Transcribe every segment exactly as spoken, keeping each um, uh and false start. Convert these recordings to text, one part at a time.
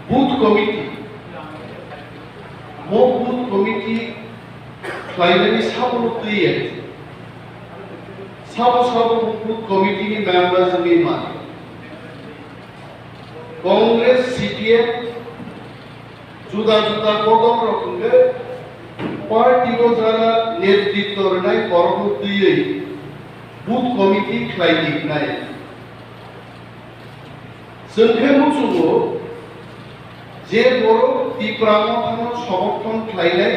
Booth committee, mo booth committee khlainani sabono twiwi, sabo sabo booth committee ni members wngwi man. Congress, C P M, juda juda bodol rok hwnkhe party o jara netritw rwnai borokno twiwi booth committee khlai di hwnai. Chwng khe muchungo je borok Tipra Mothano somorthon khlainai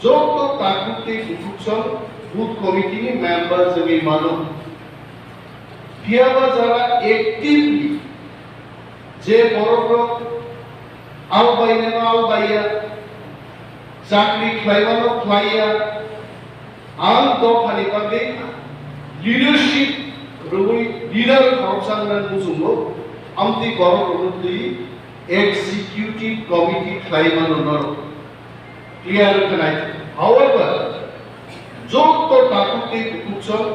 joto takhuk tei buthuksong booth committee ni member wngwi mano. Phiyaba jara actively je borok rok albainano albaiya, chakri khlaimano khlaiya, ang dophani bagwi leadership rwui leader khoroksa wngna muchungo, amtwi borok rokno twi executive committee khlai mano norok. Clear wngkha nai. However, joto takhuk tei buthuksong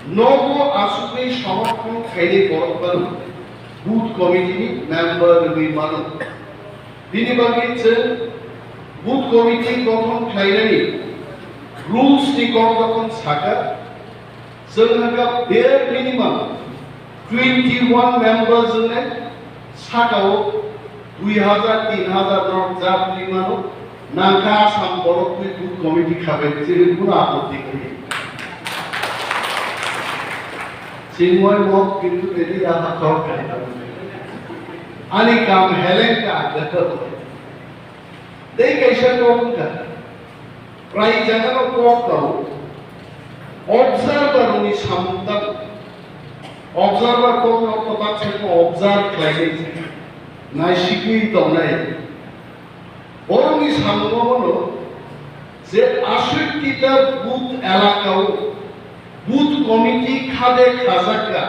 nogo asugwi somorthon khainai borok phano booth committee ni member wngwi mano. Bini bagwi chwng booth committee gothon khlainani rules ni kok jokhon saka, chwng hwnkha bare minimum twenty one members wngnai, saka o dui hazar, tin hazar norok jatwi mano, nangkha Assam borok twi booth committee khabai chini kuno apotti kwrwi. Chinmoi mok kintu tedi aha khorok khaida. Ani kam heleng ka agata. Tei kaisa kok wngkha, prai jagano kok kao, observer ni samung tang. Observer kok no kotak se ko observe khlai nai, naisigwi tongnai. Borokni samungo bono je aswk tita booth elakao booth committee khade khajakka,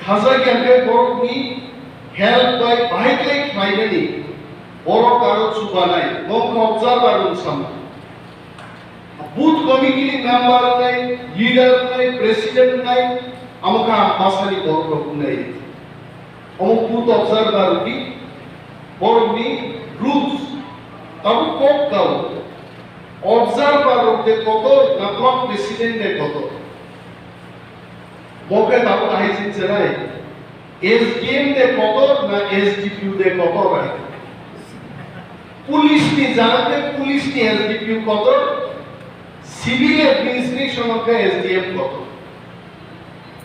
khajak ya khe borokni help bai bahai khlai khlainani borok aro chubanai, bo wngkha observer rok samung. Booth committee ni member wngnai, leader wngnai, president wngnai, amo khe ang bwsani borok rok wngnai. Omo booth observer rok ni borok ni rules. Tabuk kok kao. Observer rok de kotor na block president de kotor. Bo khe tabuk ahai sin chenai. S D M de kotor na S D P O de kotor ai. Police ni jaga de police ni S D P O kotor. Civil administration of the S D M kotor.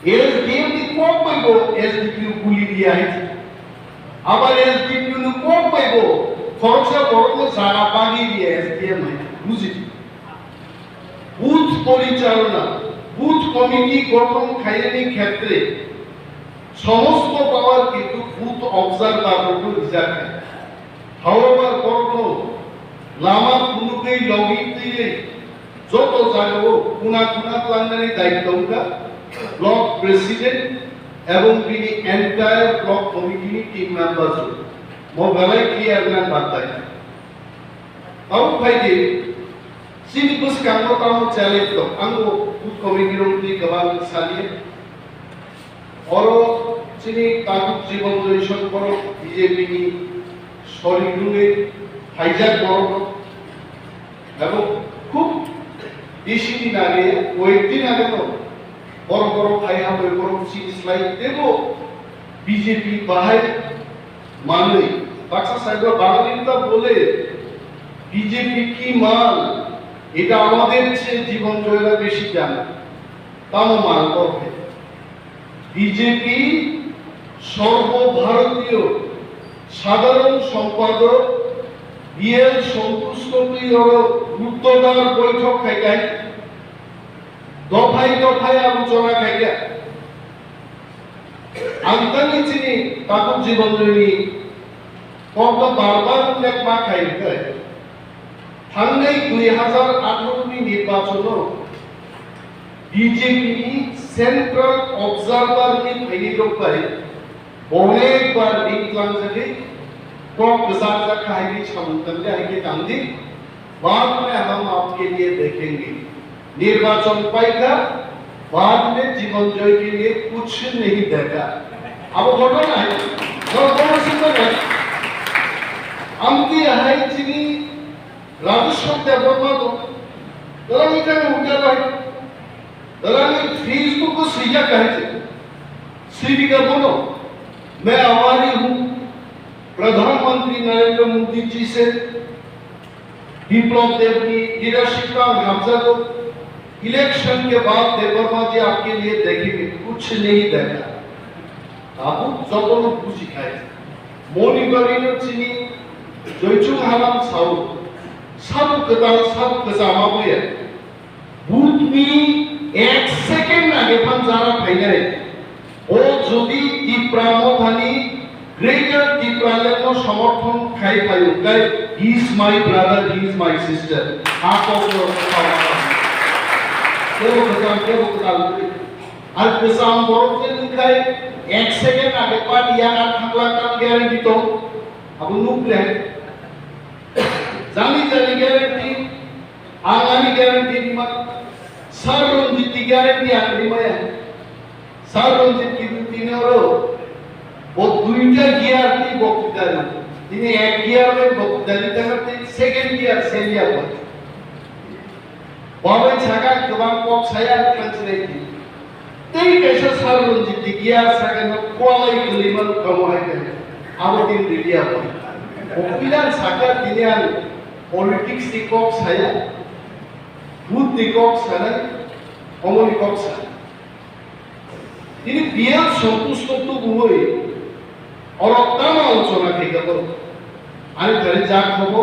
S D M ni kok bai bo S D P O guli riya hai. Abar S D P O ni kok bai bo khoroksa borok no jaga bagi riya S D M hai. Buji di. Booth porichalona, booth committee gothon khainani khetre somosto power kintu booth observer rokno rijak hai. However, borokno lama phunugwi logi twiwi joto jagao kuna kuna tlangnani daityo wngkha block president ebong bini entire block committee ni team members rok. Mo belai clear nang batai. Abo phai di, chini bwskango tamo challenge tong. Ang bo booth committee rok twi kwbang saliya. Oro chini takhuk Jibon Joy Song borok B J P ni sorik wngwi phaijak borok. Abo khub bisi din age, koyek din age no borok borok phai hambai borok chini slai tebo B J P bahai manwi. Baksa saiba Bangla ta bole, B J P ki mal, eta amader se Jibon Joy ra besi jana. Tamo mal kok hai. B J P সর্বভারতীয় সাধারণ সম্পাদক B L সন্তুষ্ট twi oro গুপ্তধর বৈঠক khai khai, dophai dophai আলোচনা khai kha. Ang tangwi chini takhuk Jibon Joy ni kokno bar bar ullekh ma khai hwnkhe, thangnai dui hazar atharo ni nirbachono B J P ni Central Observer ni phainai rok bai bonekbar ring tlangjagwi kok kwchajak kha hai khe samung tangdi, hai khe tangdi. बाद में हम आपके लिए देखेंगे। निर्वाचन पाएगा, बाद में जीवन जय के लिए कुछ नहीं देगा। Abo ghotona hai, norok bono singma nai. Amtwi ahai chini Rajeshwar Debbarma no, dalangni khe hwnka bai, dalangni Facebook o swijak hai se, swibika bono, "मैं आभारी हूँ प्रधानमंत्री नरेंद्र मोदी जी से।" Biplab Debni leadership ang hamjago, election ke baad Debbarma ji aapke liye dekhengi, kuch nahi dekha. Tabuk jotono buji khai. Monitoring no chini Joichung Halam sao, sabo kwtal, sabo kwchama buya. Booth ni ek second age phan jara phainai. O jodi Tipra Mothani Greater Tipraland no somorthon khai phaio, kai, "He is my brother, he is my sister." Ha kok no kebo kwcham, kebo kwtal. Ar kwcham borok je wngkhai ek second age party ya ar thangla tam guarantee tong. Abo nuk le. Jani jani guarantee, ang ani guarantee rima, Sir Ranjit ni guarantee ang rimaya. Sir Ranjit kintu tini oro bo duita gear ni boktita ri. Tini ek gear bai boktita ri, tangka tei second gear senior bo. Bo bai saka kwbang kok saya ang thansinai di. Tei kaisa Sir Ranjit ni gear saka no kwlai kwlwi mano kamo hai khe. Abo din riliya bo. Bo pilar saka tini ang politics ni kok saya, booth ni kok sanai, omo ni kok sanai. Tini B L Santosh no tubui oro tamo alochona khaikha borok. Ani thani jak hobo,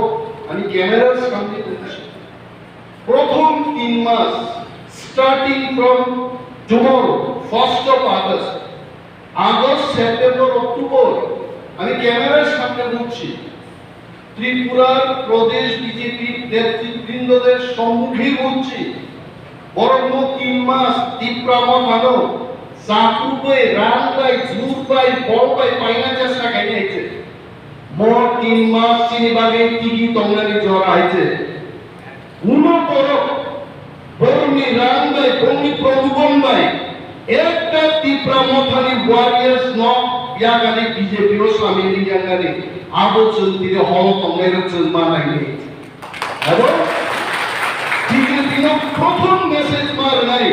ani camera samni tongsi. Prothom tin mas, starting from tomorrow, first of August, August, September, October, ani camera samne bujchi. ত্রিপুরার প্রদেশ বিজেপির নেতৃবৃন্দদের সম্মুখে বলছি, বরং তিন মাস তিপ্রা মথানো চাকরুপে run by জুর বাই বল বাই পাইনা চেষ্টা খাইনি হয়েছে। মোর তিন মাস চিনি বাগে টিকি তংনানি জরা হয়েছে। Uno borok borokni rang bai, borokni prolobhan bai ekta Tipra Mothani warriors no yakani B J P o samil wngkha ni abo chwng tini holo tongnairok chwng ma naini. Abo B J P no prothom message ma rwnai.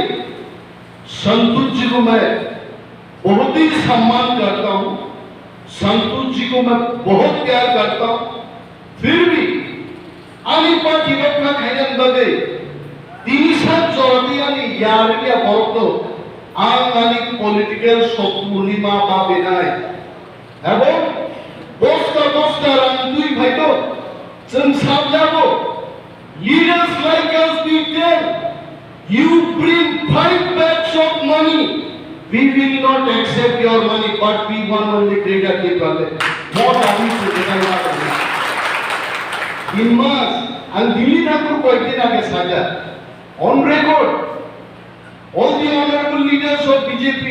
Santosh जी को मैं बहुत ही सम्मान करता हूँ, संतोष जी को मैं बहुत प्यार करता हूँ। फिर भी ani party rok kha khainani bagwi tini sak jora twi ani yar ya borok no ang ani political sotru ni ma ba benai. Abo bosta bosta rang twi phaito, chwng sajago, leaders like us, we tell, you bring five bags of money, we will not accept your money, but we want only greater Tipraland. What are we to deny? In mass, ang Dilli Thakur koyekdin age saja, on record, all the honorable leaders of B J P,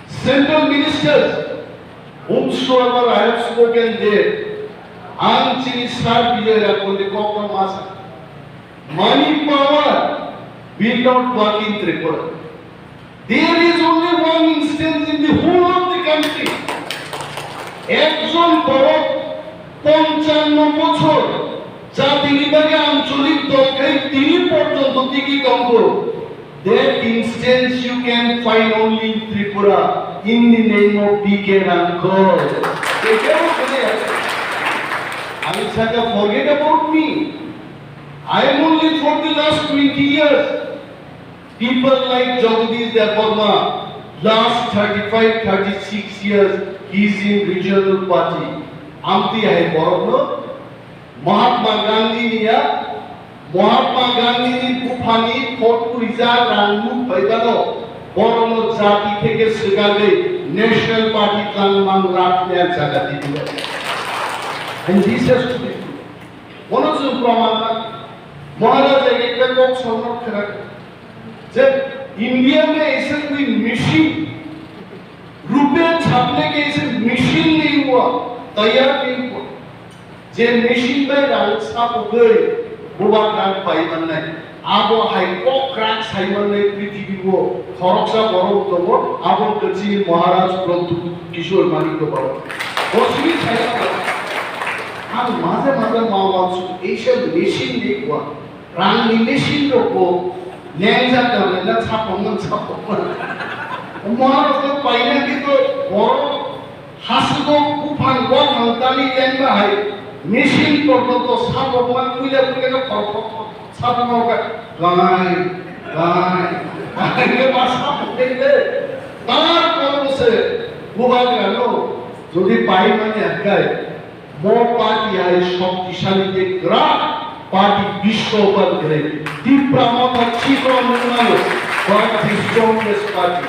central ministers, whomsoever I have spoken there, ang chini Sir Bijoy Rakhwal ni kokno masa. Money power will not work in Tripura. There is only one instance in the whole of the country. Ekjon borok ponchanno bochor jatini bagwi ancholik dol khai tini porjonto tigi tongkho. That instance you can find only in Tripura in the name of B K Rakhwal. Ekebo khone ami saka forget about me. I am only for the last twenty years. People like Jagadish Debbarma, last thirty-five, thirty-six years, he is in regional party. Amtwi hai borokno Mahatma Gandhi niya, Mahatma Gandhi ni buphani forty rijak rang nuk phaibano, borokno jati theke swkagwi national party tangmang rakni jaga twi. And this has to be true. Bono chwng proman na. Maharaj ekta kok sonok khwrak. Je India mein aisa koi machine, rupees chhapne ke aise machine nahi hua, taiyar nahi hua. Je machine bai rang chhapugwi buba rang pai mannai. Abo hai kok krak saimanwi prithibi o khoroksa borok tongo, abo kwchwng Maharaj Pradyut Kishore Manik Gopal. Bo simi sai ang maje maje ma wansuk eisa machine ni kwa, rang ni machine rok bo lengjak da lengjak sapong man sapong man. Maharaj no paina kito borok Hasugo buphang buphang tani lengma hai machine porjonto sabokma puila puila no khorokthok sabokma kha, "Gai, gai, gai," ma sabok khe le. Tarpor se bubagrano jodi pai mani hai, bo party hai shoktisali de kwrak party, biswo party hai. Tipra Motha chikon nungmano, but the strongest party.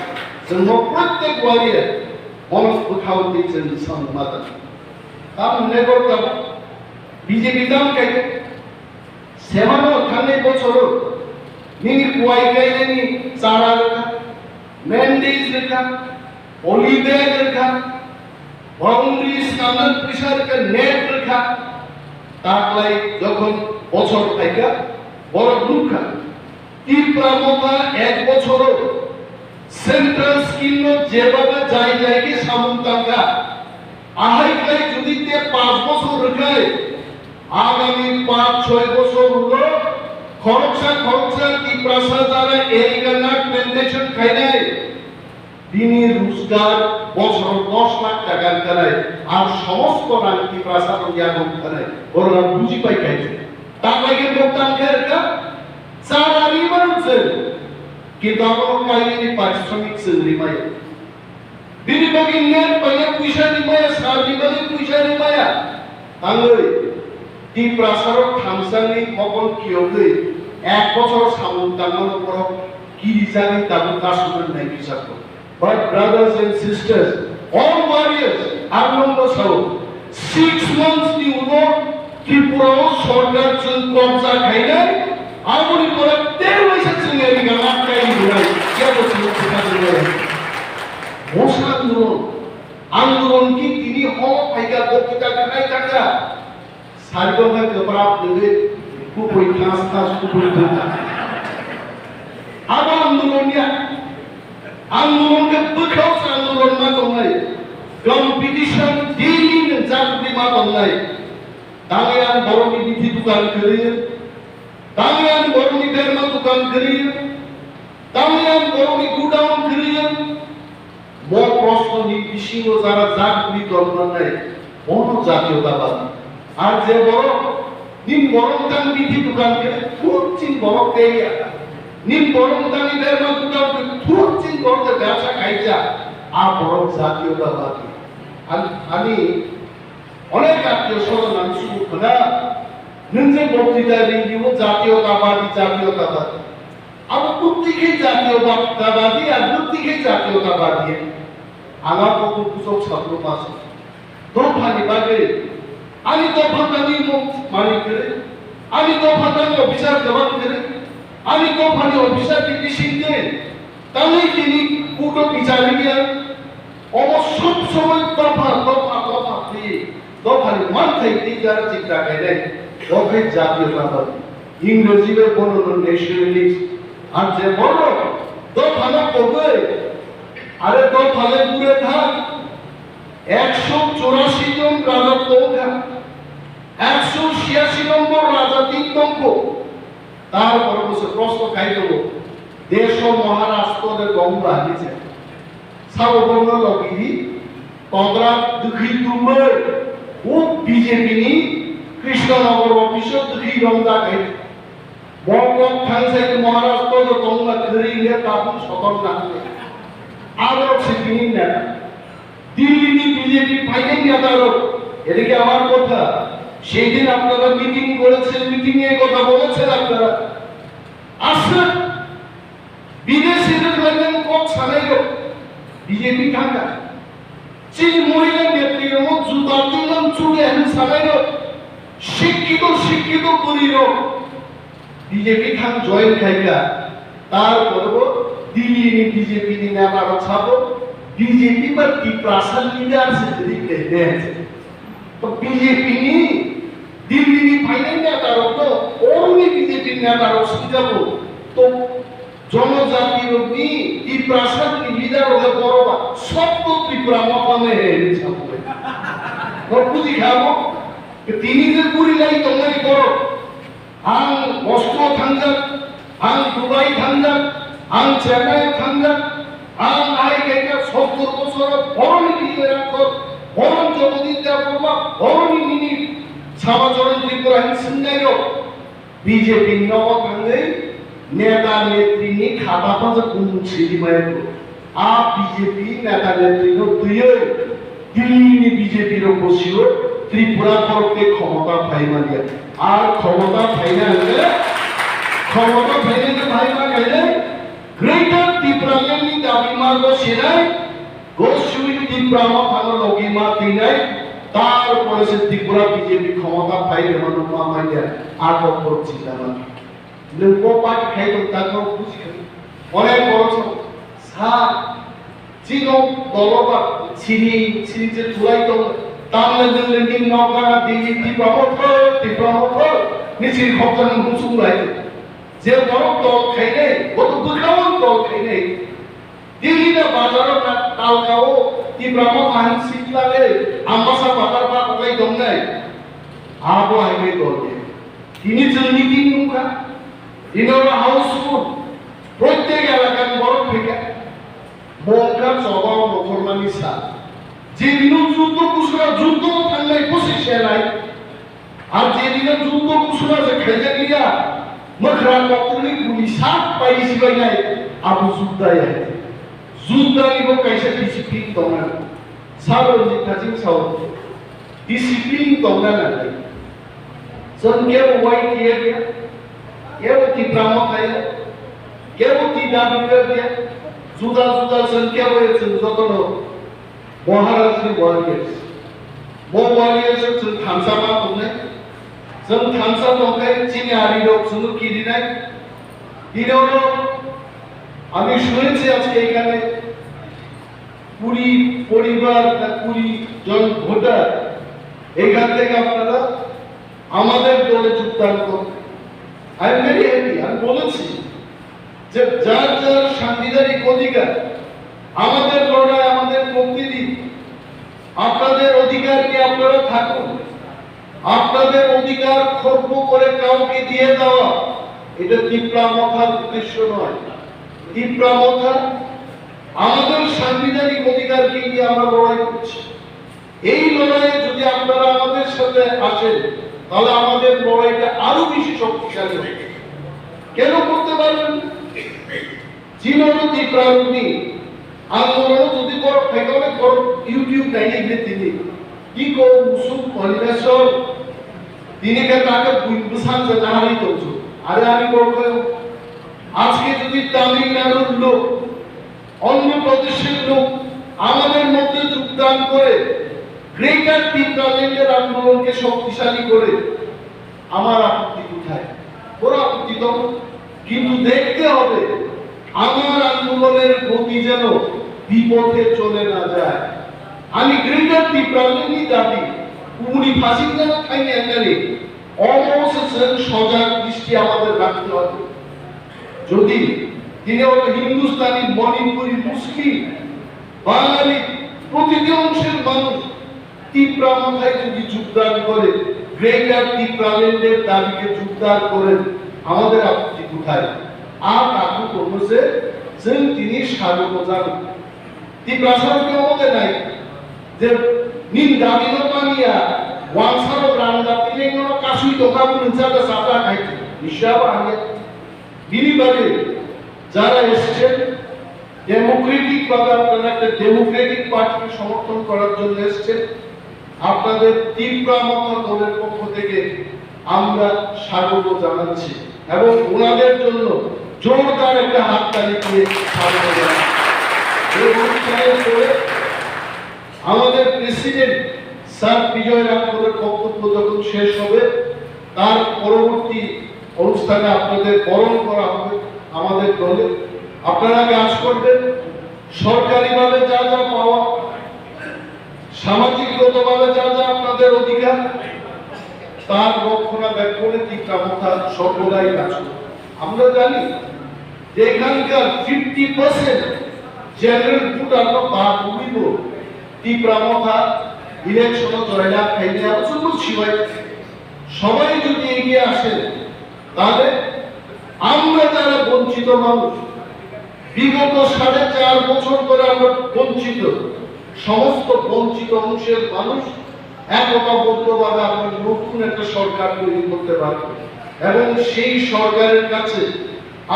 Chwng bo prottek warrior. Bono bwkhao tei chwng samung ma tang. Tamni naiborok tabuk B J P tam kaiyo. Semano thangnai bochoro nini kuai kainani chara rwkha, mandate rwkha, poly bag rwkha, boundary swnamnani pwisa rwkha, net rwkha. Taklai jokhon bochor phaikha, borok nukha. Tipra Motha ek bochoro central scheme no jebaba jai jai khe samung tangkha, ahai khlai jodi te panch bochor rwkhai, agami panch choi bochor ulo khoroksa khoroksa Tiprasa jara Erica nut plantation khainai, bini rojgar bochoro dos lakh taka wngkhanai, ar somosto rang Tiprasa rok yago wngkhanai, borok rok buji pai khaikhe. Taklai khe bo tangkhe rwkha, chara ri mano chwng, kintu abono kainwini parisramik chwng ri maya. Bini bagwi net paina puisa ri maya, sar ri bagwi puisa ri maya. Tangwi Tiprasarok thamsani mokol kiyogwi ek bochor samung tangmano borok kirijagwi tabuk kasumani nai kisa kho. But brothers and sisters, all warriors, ang nokno sao, six months ni ulo Tripura o sorkar chwng kobja khainai, aboni pore tei waisa chwng America lakh kai ni hwnai, kebo chwng kwthang rwnai. Mosa andolon, andolon ki tini horo phaikha, bo kita khanai thangkha. Sari bo khe kwprap nungwi kubui khas khas kubui bwkha. Abo andolon ya. Andolon khe bwkhao se andolon ma tongnai. Competition daily nung chakri ma tongnai. Tangwi ang borokni bithi dukan kwrwi. Tangwi ang borokni berma dukan kwrwi. Tangwi ang borokni godown kwrwi. Bo prosno ni bisingo jara jak bini dol manai, bono jatiyotabadi. Ar je borok nini borok tang bithi dukan khe thurchin borok tei ya. Nini borok tangni berma dukan khe thurchin borok je bebsa khaija, a borok jatiyotabadi. Ani, ani onek attiyo swajon ang subu khna, nwng je boktwita rindibo jatiyotabadi, jatiyotabadi. Abo bwtwi khe jatiyotabadi, ar bwtwi khe jatiyotabadi. Ang abo kok bujok sabruma se. Dophani bagwi, ani dopha tangwi mung manwi kwrwi, ani dopha tangwi officer kwbang kwrwi, ani dophani officer ni bisingtwi tangwi tini court o bichar wngya. Omo sob somoi dopha, dopha, dopha twi, dophani manthai twi jara chikta khainai, bo khe jatiyotabadi. Ingreji bai bono no nationalist. Ar je borok dophano kogwi, are dopha le gure thang, ekso churashi jon raja tongkha, ekso siyashi nombor raja tin tongkho. Tarpore bo se proshno khai tongo, desho Maharashtra de tongba hinwi se. Sabo bono logi todra dukhi tumbai, o B J P ni Krishnanagar office o dukhi romjak hai. Bo kok thangsai Maharashtra do tongma kwrwi le tabuk sotok na. Aborok se bini neta. Delhi নি BJP fighting নেতা লোক, এটা কি আমার কথা? সেই দিন আপনারা মিটিং করেছেন, মিটিং এ কথা বলেছেন আপনারা। আসুন, বিদেশিদের লগে কম সারাইল বিজেপি থাকা। চীন মহিলা নেত্রী এবং জুতা তিনজন চুড়ে এখন সারাইল শিক্ষিত, শিক্ষিত করিল। B J P thang join khaikha, tar pore bo Delhi ni B J P ni neta rok sabo, B J P ba Tiprasa leader se kwrwi khe de. To B J P ni Delhi ni phainai neta rok no, oroni B J P neta rok songjago. To jonojatirokni, Tiprasarokni leader rok le borok ba, sob to Tipra Motha ne he hinwi sabu. Bo buji kha bo? Tini je puri lai tongnai borok. Ang Moscow thangjak, ang Dubai thangjak, ang Chennai thangjak, ang ai kaisa sottor bosor boroni leader rok, boron Jagadish Debbarma, boroni nini Samacharan Tripura hin singnai rok. B J P nogo thangwi neta netrini khata phansok kung sidi maya kho. A B J P neta netrino twiwi Delhi ni B J P rok bosio Tripura khorok tei khomota phai manya. Ar khomota phaina hwnkhe, khomota phaina hwnkhe phai ma khainai Greater Tipraland ni dabi ma go sinai. Goswini Tipra Mothano logi ma twinai, tarpore se Tripura B J P khomota phai rema nukma manya, a kok borok chinta manya. Nwng bo party khai tong ta kok buji khai. Onek borok sa, sa, chino dolo ba, chini, chini je tulai tong, tamle nwng le ning nok gana digi Tipra Motha, Tipra Motha, ni chini khokjagani hum sung lai. Je borok dol khainai, bo to bwkhao dol khainai. Delhi ni bazar o na talka o Tipra Motha hin sitlale Ambasa bazar ba kwlai dongnai. Abo hai bai dongnai. Tini chwng meeting nungkha. Tini oro housefull. Prottek elaka ni borok phaikha. Mongkha choba o nokhormani sa. Je dino juddo kusura juddo thangnai bwsai selai. Ar je dino juddo kusura je khaijak liya, mwkhra koktwrwi guli sak pai sibainai, abo judda ya. Judda ni bo kaisa discipline tongna. Sabo ni thajing sao. Discipline tongna nangnai. Chwng kebo Y T F ya, kebo Tipra Motha ya, kebo T W F ya, juda juda chwng kebo ya chwng jotono Maharaj ni warriors. Bo warriors o chwng thansa ma tongnai. Chwng thansa tongkhe chini ari rok chwngno kirinai. Bini ulo আমি শুনেছি আজকে এখানে কুড়ি পরিবার না কুড়ি জন ভোটার এখান থেকে আপনারা আমাদের দলে যোগদান করুন। I am very happy, আমি বলেছি যে যার যার সাংবিধানিক অধিকার, আমাদের লড়াই, আমাদের মুক্তি দিন, আপনাদের অধিকার নিয়ে আপনারা থাকুন। আপনাদের অধিকার খর্ব করে কাউকে দিয়ে দেওয়া, এটা তিপ্রা মথার উদ্দেশ্য নয়। তিপ্রা মথা আমাদের সাংবিধানিক অধিকারকে নিয়ে আমরা লড়াই করছি। এই লড়াইয়ে যদি আপনারা আমাদের সাথে আসেন, তাহলে আমাদের লড়াইটা আরো বেশি শক্তিশালী হবে। কেন করতে পারবেন? Chini oro Tipra rokni ang norokno jodi borok phaikha onek borok YouTube nainai hwnwi tini. Iko musuk Holineshwar tini khe takhe bui bwsang je naharwi tongsu. Are ani borok khe ajke jodi Tamil Nadu lok, Andhra Pradesh lok amader moddhe jogdan kore, Greater Tipraland er andolon ke shoktishalli kore, আমার আপত্তি কোথায়? বড় আপত্তি তো। কিন্তু দেখতে হবে আমার আন্দোলনের গতি যেন বিপথে চলে না যায়। আমি গ্রেটার টিপ্রাল্যান্ডনি দাবি, উনি ফাঁসির যেন থাইনি আঙ্গারে, অবশেষে সজাগ দৃষ্টি আমাদের রাখতে হবে। যদি তিনি হলো হিন্দুস্তানি, মণিপুরি, মুসলিম, বাঙালি, প্রতিটি অংশের মানুষ তিপ্রা মথায় যদি যোগদান করে, গ্রেটার টিপ্রাল্যান্ডের দাবিকে জোরদার করেন, আমাদের আপত্তি কোথায়? আর কাকু কর্মসে जों tini sago ko jago. Tiprasa rok khe omo de nai. Je nini dabi no mani ya, wansa rok rang da tini no kasui to kabu nini chada sata khai. Nisha ba hanya. Bini bagwi যারা এসছেন, ডেমোক্রেটিক ভাবে আপনারা একটা ডেমোক্রেটিক পার্টিকে সমর্থন করার জন্য এসছেন, আপনাদের তিপ্রা মথা দলের পক্ষ থেকে আমরা স্বাগত জানাচ্ছি এবং ওনাদের জন্য জোরদার একটা হাততালি দিয়ে স্বাগত জানাচ্ছি। এই অনুষ্ঠানের পরে আমাদের প্রেসিডেন্ট স্যার বিজয় রাঘবনের বক্তব্য যখন শেষ হবে, তার পরবর্তী অনুষ্ঠানে আপনাদের বরণ করা হবে আমাদের দলে। আপনারা কাজ করবেন, সরকারিভাবে যা যা পাওয়া, সামাজিকগতভাবে যা যা আপনাদের অধিকার, তার রক্ষণাবেক্ষণে টিপ্রা মথা সর্বদাই কাজ করে। আমরা জানি যে এখানকার ফিফটি পার্সেন্ট জেনারেল ভোটাররা বাদ হইব টিপ্রা মথা ইলেকশনে জয়লাভ খাইলে আমরা শুধু সিবাই সবাই যদি এগিয়ে আসেন, তাহলে আমরা যারা বঞ্চিত মানুষ, বিগত সাড়ে চার বছর ধরে আমরা বঞ্চিত, সমস্ত বঞ্চিত অংশের মানুষ একতাবদ্ধভাবে আমরা নতুন একটা সরকার তৈরি করতে পারব এবং সেই সরকারের কাছে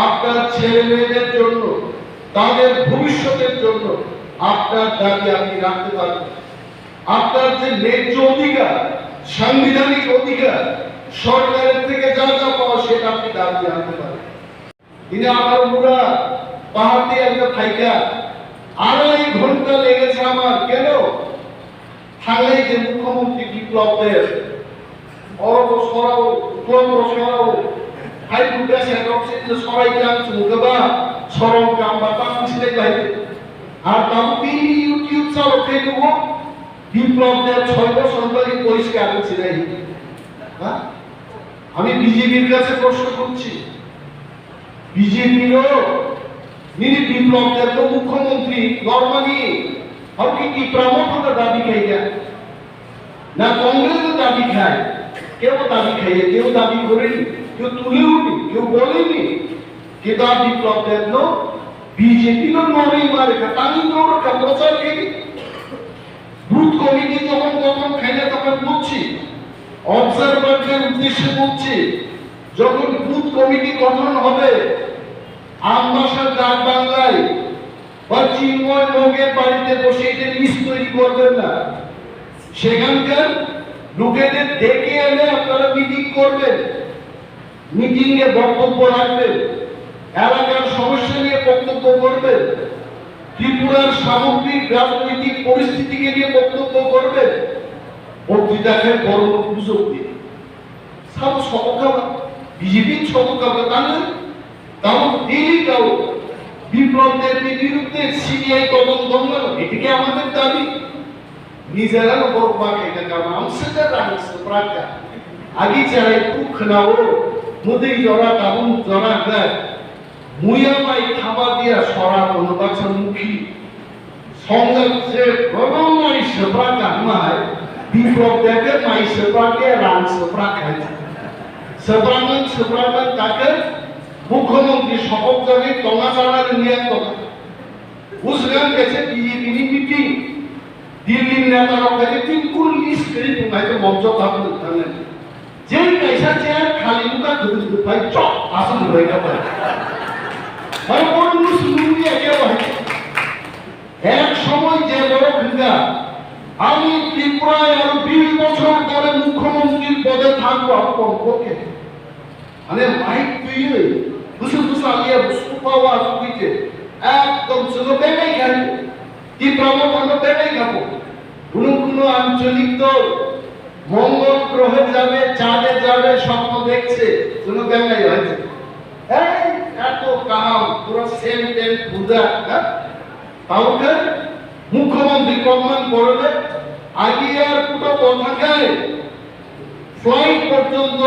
আপনার ছেলে মেয়েদের জন্য, তাদের ভবিষ্যতের জন্য আপনার দাবি আপনি রাখতে পারবেন। আপনার যে ন্যায্য অধিকার, সাংবিধানিক অধিকার, সরকারের থেকে যা যা পাওয়া সেটা আপনি দাবি আনতে পারেন। Ini আমার মুরা পাহাড় দিয়ে একটা থাইকা আড়াই ঘন্টা লেগেছে আমার। কেন? থাকলেই যে মুখ্যমন্ত্রী বিপ্লব দেব, অরব সরাও, উত্তম সরাও, হাই বুদ্ধা সেরক সে যে সরাই কাম চুমুকে বা সরম কাম বা তাম ছিলে বাইরে। আর তাম তিনি YouTube চালু থেকে বিপ্লব দেব ছয় বছর ধরে পরিষ্কার ছিলেন। হ্যাঁ, আমি বিজেপির কাছে প্রশ্ন করছি, বিজেপিরও নিনি বিপ্লব দেব তো মুখ্যমন্ত্রী, normally, আর কি কি প্রামোট দাবি খাইয়া? না কংগ্রেস তো দাবি খায়, কেউ দাবি খাইয়া, কেউ দাবি করেনি, কেউ তুলেওনি, কেউ বলেনি। কিন্তু আর বিপ্লব দেব নো বিজেপি নো নড়েই মারে, তামিল তো ওরা প্রচার করি। বুথ কমিটি যখন গঠন খাইলে তখন বুঝছি, অবজারভারদের উদ্দেশ্যে বলছি, যখন বুথ কমিটি গঠন হবে, আমবাসা ডাক বাংলায় বা চিন্ময় মগের বাড়িতে বসে এটা লিস্ট তৈরি করবেন না, সেখানকার লোকেদের ডেকে এনে আপনারা মিটিং করবেন। মিটিং এ বক্তব্য রাখবেন, এলাকার সমস্যা নিয়ে বক্তব্য করবেন, ত্রিপুরার সামগ্রিক রাজনৈতিক পরিস্থিতিকে নিয়ে বক্তব্য করবেন। বক্তৃতা খায় বড় মুখ গুজব দিয়ে। সাবো সবকা বিজেপি সবকা তাহলে তাও ডেলি তাও বিপ্লব দেবীর বিরুদ্ধে সিবিআই তদন্ত হলো, এটা কি আমাদের দাবি? নিজেরা বড় বাকি এটা কারণ আমসে যে রাং সে প্রাকা। আগে যারা একটু খানাও, মুদি জরা, তাবুন জরা, হ্যাঁ। মুয়া মাই খাবা দিয়া সরা কোনো বাচ্চা মুখী। সঙ্গে যে গরম মাই সে প্রাকা, মাই বিপ্লব দেখে মাই সে প্রাকে রাং সে প্রাকা। সে প্রাঙ্গন, সে প্রাঙ্গন তাকে মুখ্যমন্ত্রী শপথ জানি টঙা চালানি নিয়ে টঙা। বুঝলেন গেছে বিজেপি মিটিং। দিল্লির নেতারা ওখানে তিন কোন লিস্ট করে তোমাকে মঞ্চ থাকতে উঠালেন। যেই পয়সা চেয়ার খালি মুখা ধরে ধরে ভাই চপ আসল হয়ে গেল। ভাই কোন মুসলিম একে ভাই। এক সময় যে বড় ভিঙ্গা, আমি ত্রিপুরায় আরো বিশ বছর ধরে মুখ্যমন্ত্রীর পদে থাকবো, আমি কম করতে। মানে মাইক তুই বুঝে বুঝে আলিয়া বুঝতে পাওয়া তুইতে একদম চলো বেড়াই খাই। ত্রিপুরা মতো বেড়াই খাবো। কোনো কোনো আঞ্চলিক দল মঙ্গল গ্রহে যাবে, চাঁদে যাবে, স্বপ্ন দেখছে, কোনো বেড়াই হয়েছে। এই এত কাহাম, পুরো সেম টেম পূজা, হ্যাঁ? তাহলে মুখ্যমন্ত্রী কমান করলে আগে আর দুটো কথা খায়, ফ্লাইট পর্যন্ত,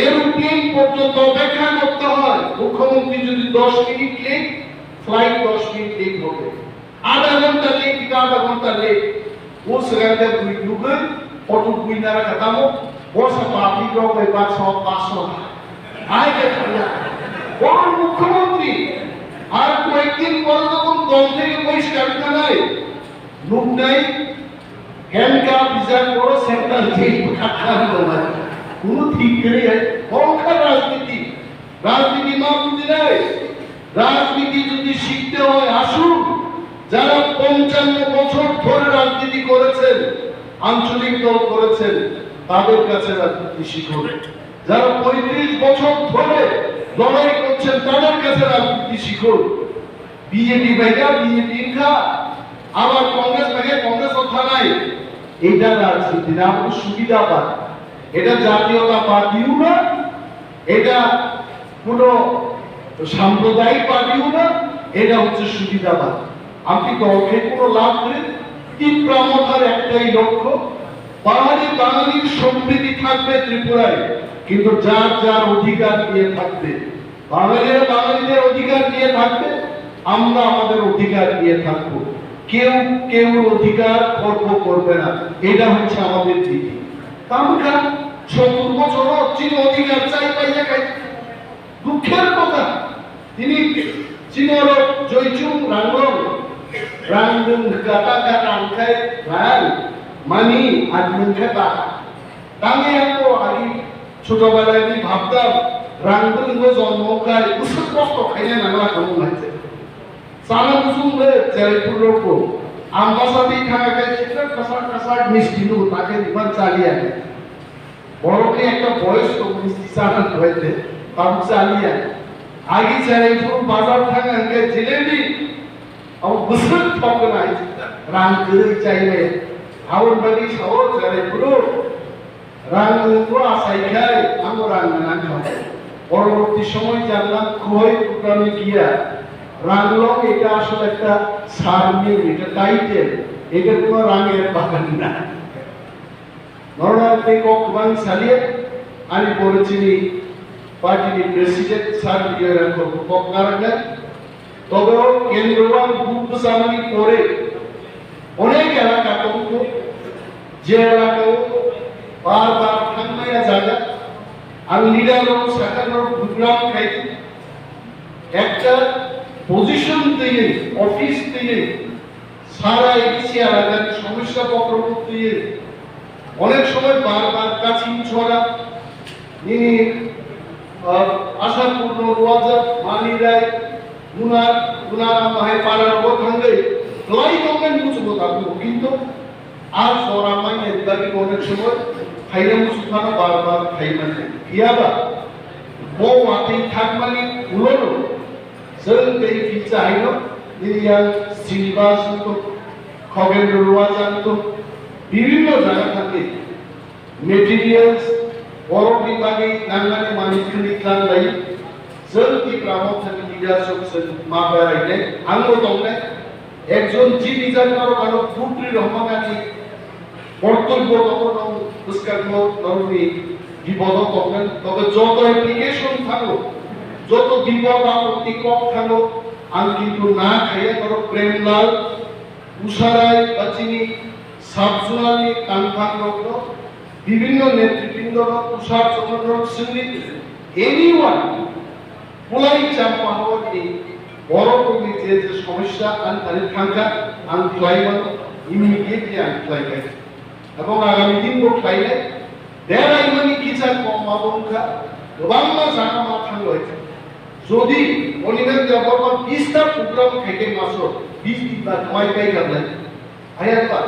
এরোপ্লেন পর্যন্ত অপেক্ষা করতে হয়। মুখ্যমন্ত্রী যদি দশ মিনিট লেট, ফ্লাইট দশ মিনিট লেট হবে। আধা ঘন্টা লেট, এটা আধা ঘন্টা লেট। ও সেখানকার দুই যুগে ফটো দুই নারা খাতামো, বর্ষা পাতি গ্রহ পাঁচশো, পাঁচশো। আয় দেখো না, বড় মুখ্যমন্ত্রী। আর কয়েকদিন পরে তখন দল থেকে বহিষ্কার জানায়, লোক নাই, হ্যান্ডকাপ বিচার করো, সেন্ট্রাল জেল খাটতে হবে। কোনো ঠিক নেই। কলকাতা রাজনীতি, রাজনীতি মা বুঝি নাই। রাজনীতি যদি শিখতে হয়, আসুন। যারা পঞ্চান্ন বছর ধরে রাজনীতি করেছেন, আঞ্চলিক দল করেছেন, তাদের কাছে রাজনীতি শিখুন। যারা পঁয়ত্রিশ বছর ধরে লড়াই করছেন, তাদের কাছে রাজনীতি শিখুন। বিজেপি ভাইরা বিজেপি খা, আবার কংগ্রেস ভাইরা কংগ্রেস থানায়। এটা রাজনীতি না, আমাদের সুবিধাবাদ। এটা জাতীয়তাবাদীও না, এটা কোনো সাম্প্রদায়িক পার্টিও না, এটা হচ্ছে সুবিধাবাদ। আপনি দলকে কোনো লাভ নেই। ত্রিপুরা মথার একটাই লক্ষ্য, বাঙালি বাঙালির সম্প্রীতি থাকবে ত্রিপুরায়, কিন্তু যার যার অধিকার নিয়ে থাকবে। বাঙালিরা বাঙালিদের অধিকার নিয়ে থাকবে, আমরা আমাদের অধিকার নিয়ে থাকবো। কেউ কেউর অধিকার খর্ব করবে না, এটা হচ্ছে আমাদের নীতি। তামুকা সত্তর বছর চীন অধিকার চাই পাইয়া খাই, দুঃখের কথা। Tini chini oro joichung rangrong, rang nwng kata ka rang khai rang mani ag nwng khai ba. Tangwi ang bo agi chotobelai ni bhabdam rang nwng bo jonmo khai bwswk kosto khaina nangla kamo nai se. Sana bwswk le cherai phuru rok bo ang basa twi thanga khai chitra kasak kasak misti nwng ta khai diban chaliya. Borokni ekta boyos tong, misti chana hoite, tabuk chaliya. Agi cherai phuru bazar thang hwnkhe jilebi, abo bwswk thok gwnai, rang kwrwi chainai. Aboni bagwi sao cherai phuru, rang nwngbo achai khai, amo rang gwnang kha. পরবর্তী সময় জানলাম, খুবই প্রোগ্রামে গিয়া রাংলং এটা আসলে একটা সারনেম, এটা টাইটেল, এটা কোনো রাঙের বাগান না। Norok tei kok kwbang saliya, ani pore chini party ni president sir Bijoy Rangkhor bo kok narwknai. Tobo kendro o bup bwchamani pore onek elaka tongkho, je elaka o bar bar thangmaya jaga, ang leader rok sakha norok program khai di. Ekta position twiwi, office twiwi, sara A D C elakani somosya bokrok twiwi, onek somoy bar bar Kaching Chora, nini, ah, Asha Purno Ruwajak, Mani Rai, Gunar, Gunar Amahai para rogo thangwi, klai tongmani muchungo tabuk, kintu A jora manya dagi onek somoy phaina muchung phano bar bar phai manya. Phiyaba bo watwi thangmani ulono chwng tei philsa haino nini yang Srinivas wngkuk, Khogendra Ruwajak wngkuk, bibhinno jaga thangwi materials borokni bagwi nangnani manwi khwnwi tlang lai. Chwng Tipra Motha ni leadership chwng ma berainai, ang bo tongnai. Ekjon jini jani norok ano putri rohmani kortobyo rohorno bwskango norokni bipodo tongkha. Tobe joto application thango, joto bipod apatti kok thango, ang kintu na khaiya norok Premlal, Usharai, ba chini sub-zonal ni kangthang rokno, bibhinno netribrindono, Tushar Chauhan rok, Singlit, anyone, Kulai Champahor ni borok rokni je je somosya ang thani thangkha, ang khlai mano, immediately ang khlai khai. Ebong agami din bo khlainai, berai mani kisa kom abo wngkha, kwbangma jaga ma thanglai. Jodi Monibel Debbarma bista program khaikhe maso, bis din ba mai kai gablai. Ayakba,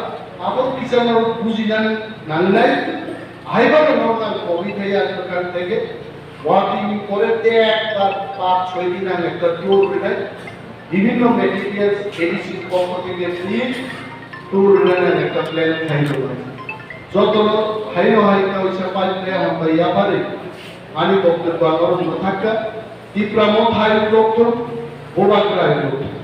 abo kisa no bujina nangnai, aibano no nang kogwi thai ang kwthang thai khe, watwi ni pore te ekbar pach choi din ang ekta tour rinai, bibhinno materials, A D C ni pokho theke free tour rinai ang ekta plan khai tongo. Jotono haino hai kaisa pai khe hambai yapharwi, ani boktobyo ang oro mwthakha, Tipra Motha ayuk doktor, Bubagra ayuk doktor.